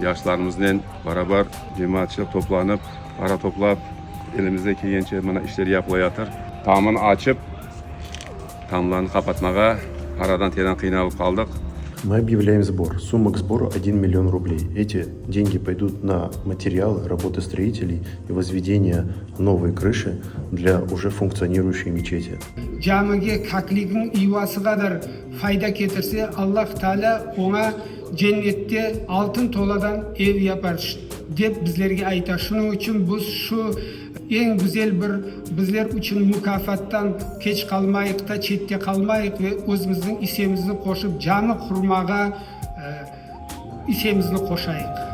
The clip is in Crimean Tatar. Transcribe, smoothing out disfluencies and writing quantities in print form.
Yaşlarımıznen barabar cemaatçılıq toplanıp, para toplap, elimizden kelgence mına işler yapılayatır. Tamını açıp, tamlarnı qapatmağa paradan teren qıynalıp qaldıq. Мы объявляем сбор. Сумма к сбору 1 миллион рублей. Эти деньги пойдут на материалы, работы строителей и возведение новой крыши для уже функционирующей мечети. Camige kakligiñ yuvası qadar fayda ketirse, Allah Taalâ oña Cennette altın toladan ev yapar, dep bizlerge ayta. Şunıñ içün biz şu eñ güzel bir bizler içün mukâfattan keç qalmayıq da, çette qalmayıq ve özümizniñ issemizni qoşıp, cami qurmağa issemizni qoşayıq.